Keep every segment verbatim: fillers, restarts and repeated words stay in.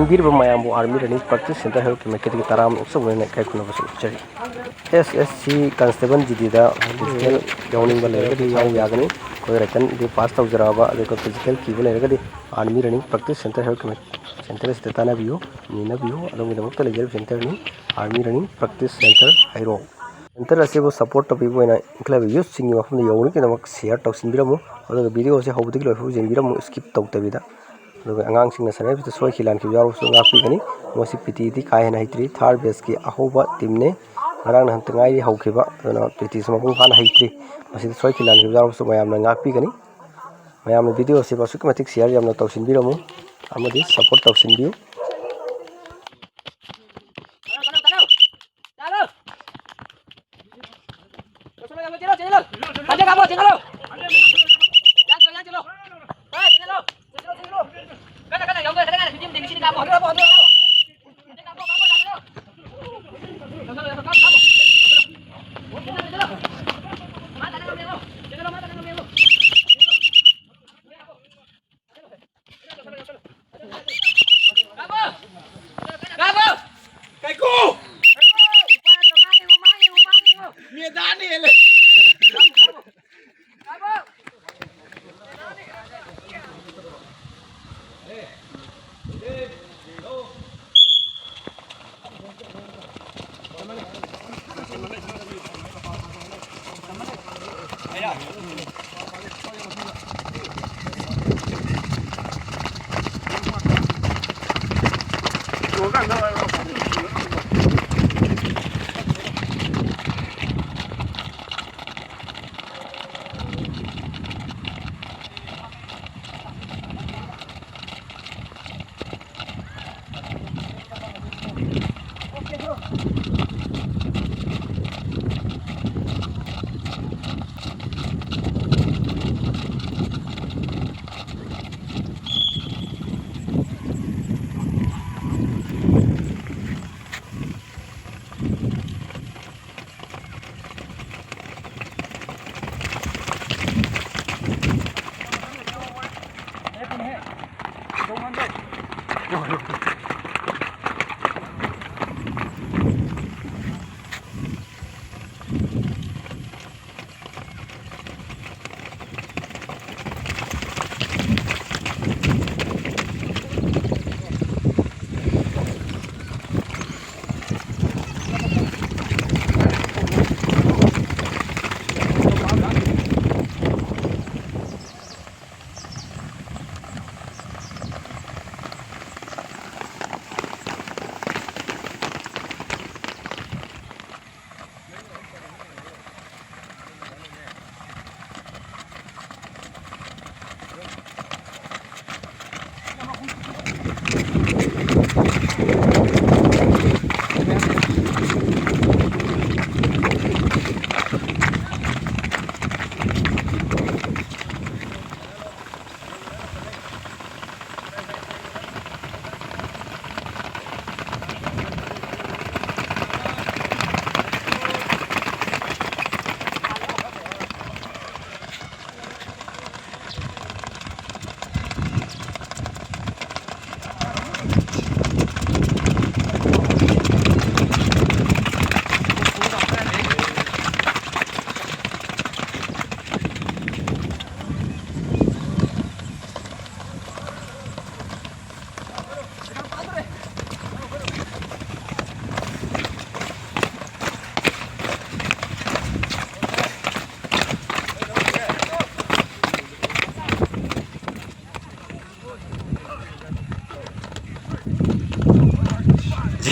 ꯄꯤꯔꯤꯕ ꯃꯌꯥꯝꯕꯨ Army Running Practice Centre health ꯀꯦꯝꯞꯀꯤ ꯇꯔꯥꯝꯅ ꯑꯣꯛꯆꯕꯅ ꯏꯀꯥꯏ ꯈꯨꯝꯅꯕꯁꯨ ꯎꯠꯆꯔꯤ꯫ S S C constable G ꯗꯤꯗ ꯐꯤꯖꯤꯀꯦꯜ ꯌꯥꯎꯅꯤꯡꯕ ꯂꯩꯔꯒꯗꯤ ꯌꯥꯎꯕ ꯌꯥꯒꯅꯤ꯫ ꯑꯩꯈꯣꯏ ꯔꯇꯟꯗꯤ ꯄꯥꯁ ꯇꯧꯖꯔꯛꯑꯕ, ꯑꯗꯨꯒ ꯐꯤꯖꯤꯀꯦꯜ ꯀꯤꯕ ꯂꯩꯔꯒꯗꯤ Army Running Practice Centre health camp centre ꯑꯁꯤꯗ ꯇꯥꯟꯅꯕꯤꯌꯨ, ꯅꯤꯅꯕꯤꯌꯨ꯫ ꯑꯗꯣꯝꯒꯤꯗꯃꯛꯇ ꯂꯩꯖꯔꯤꯕ ꯁꯦꯟꯇꯔꯅꯤ, Army Running Practice Centre, ꯍꯩꯔꯣꯛ꯫ ꯁꯦꯟꯇꯔ ꯑꯁꯤꯕꯨ ꯁꯄꯣꯔꯠ ꯇꯧꯕꯤꯕ ꯑꯣꯏꯅ ꯏꯟꯈꯠꯂꯛꯂꯤꯕ ꯌꯨꯠꯁꯤꯡꯒꯤ ꯃꯐꯝꯗ ꯌꯧꯅꯕꯒꯤꯗꯃꯛ ꯁꯤꯌꯔ ꯇꯧꯁꯤꯟꯕꯤꯔꯝꯃꯨ, ꯑꯗꯨꯒ ꯚꯤꯗꯤꯑꯣ ꯑꯁꯤ ꯍꯧꯕꯗꯒꯤ ꯂꯣꯏꯐꯥꯎ ꯌꯦꯡꯕꯤꯔꯝꯃꯨ, ꯁ꯭ꯀꯤꯞ ꯇꯧꯗꯕꯤꯗ꯫ ꯑꯗꯨꯒ ꯑꯉꯥꯡꯁꯤꯡꯅ ꯁꯥꯟꯅꯔꯤꯕꯁꯤꯗ ꯁꯣꯏꯈꯤ ꯂꯥꯟꯈꯤꯕ ꯌꯥꯎꯔꯕꯁꯨ ꯉꯥꯛꯄꯤꯒꯅꯤ꯫ ꯃꯣꯏꯁꯤ ꯄꯤ ꯇꯤꯗꯤ ꯀꯥ ꯍꯦꯟꯅ ꯍꯩꯇ꯭ꯔꯤ, ꯊꯥꯔꯠ ꯕꯦꯁꯀꯤ ꯑꯍꯧꯕ ꯇꯤꯝꯅꯤ, ꯉꯔꯥꯡ ꯅꯍꯥꯟꯇ ꯉꯥꯏꯔꯤ ꯍꯧꯈꯤꯕ, ꯑꯗꯨꯅ ꯄꯤ ꯇꯤꯁꯨ ꯃꯄꯨꯡ ꯐꯥꯅ ꯍꯩꯇ꯭ꯔꯤ꯫ ꯃꯁꯤꯗ ꯁꯣꯏꯈꯤ ꯂꯥꯟꯈꯤꯕ ꯌꯥꯎꯔꯕꯁꯨ ꯃꯌꯥꯝꯅ ꯉꯥꯛꯄꯤꯒꯅꯤ꯫ ꯃꯌꯥꯝꯅ ꯚꯤꯗꯤꯑꯣ ꯑꯁꯤꯕꯨ ꯑꯁꯨꯛꯀꯤ ꯃꯇꯤꯛ ꯁꯤꯌꯔ ꯌꯥꯝꯅ ꯇꯧꯁꯤꯟꯕꯤꯔꯝꯃꯨ ꯑꯃꯗꯤ ꯁꯄꯣꯔꯠ ꯇꯧꯁꯤꯟꯕꯤꯌꯨ꯫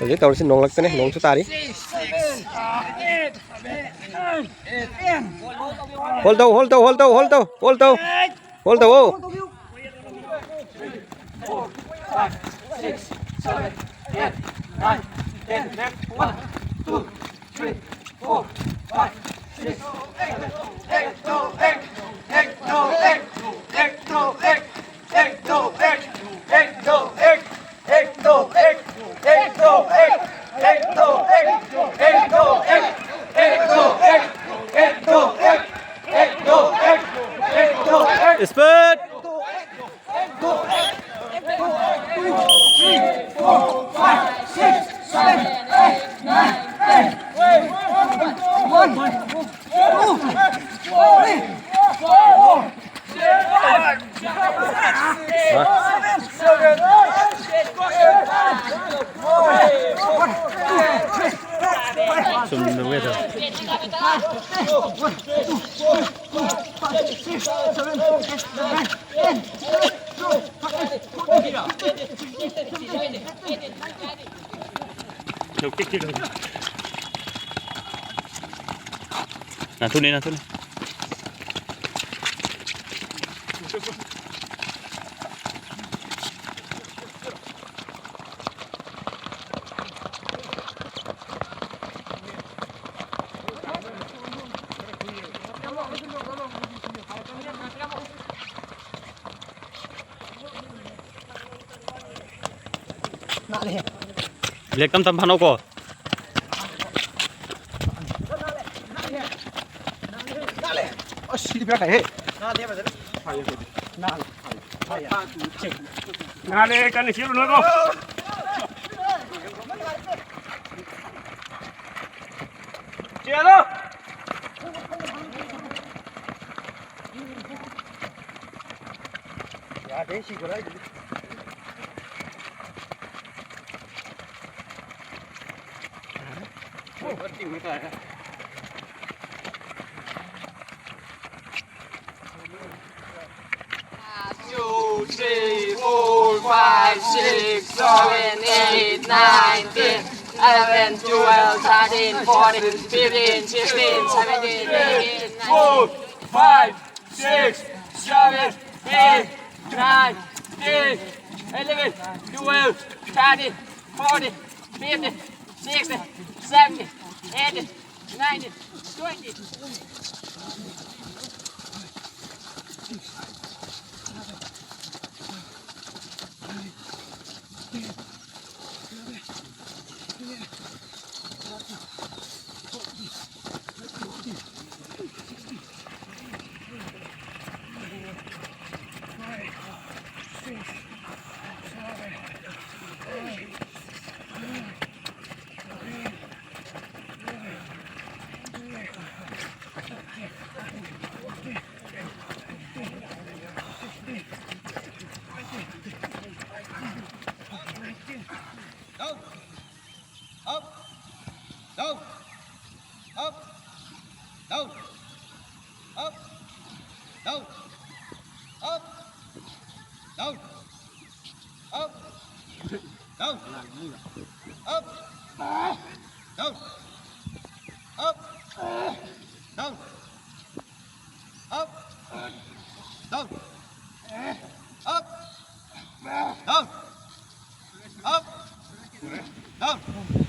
ꯍꯧꯖꯤꯛ ꯇꯧꯔꯤꯁꯤ ꯅꯣꯡꯂꯛꯇꯅꯦ, ꯅꯣꯡꯁꯨ ꯇꯥꯔꯤ꯫ Hold ꯇꯧ, hold ꯇꯧ, hold ꯇꯧ, hold ꯇꯧ, hold ꯇꯧ, hold ꯇꯧ꯫ Speed! ꯅꯥꯊꯨꯅꯤ, ꯅꯥꯊꯨꯅꯤ꯫ ꯕ꯭ꯂꯦꯛ ꯇꯝ ꯇꯝ ꯐꯥꯅꯧꯀꯣ꯫ ꯑꯁ, ꯁꯤꯗꯤ ꯕꯦꯔꯥ ꯀꯥꯏꯍꯦ꯫ ꯅꯥꯜꯂꯦ, ꯀꯟꯅ ꯆꯦꯜꯂꯨꯅꯨꯀꯣ꯫ ꯆꯦꯜꯂꯣ꯫ ꯌꯥꯗꯦ, ꯁꯤ ꯒꯣꯂꯥꯏꯗꯨꯗꯤ꯫ Two, three, four, five, six, seven, eight, nine, ten, eleven, twelve, thirteen, fourteen, fifteen, sixteen, seventeen, eighteen, nineteen. Four, five, six, seven, eight, nine, ten, eleven, twelve, thirteen, fourteen, fifteen, sixteen, seventeen, eighteen, nineteen, twenty. Down. Up. Down. Up. Down. Up. Down. Up. Down. Up. Down. Up. Down. Up. Down.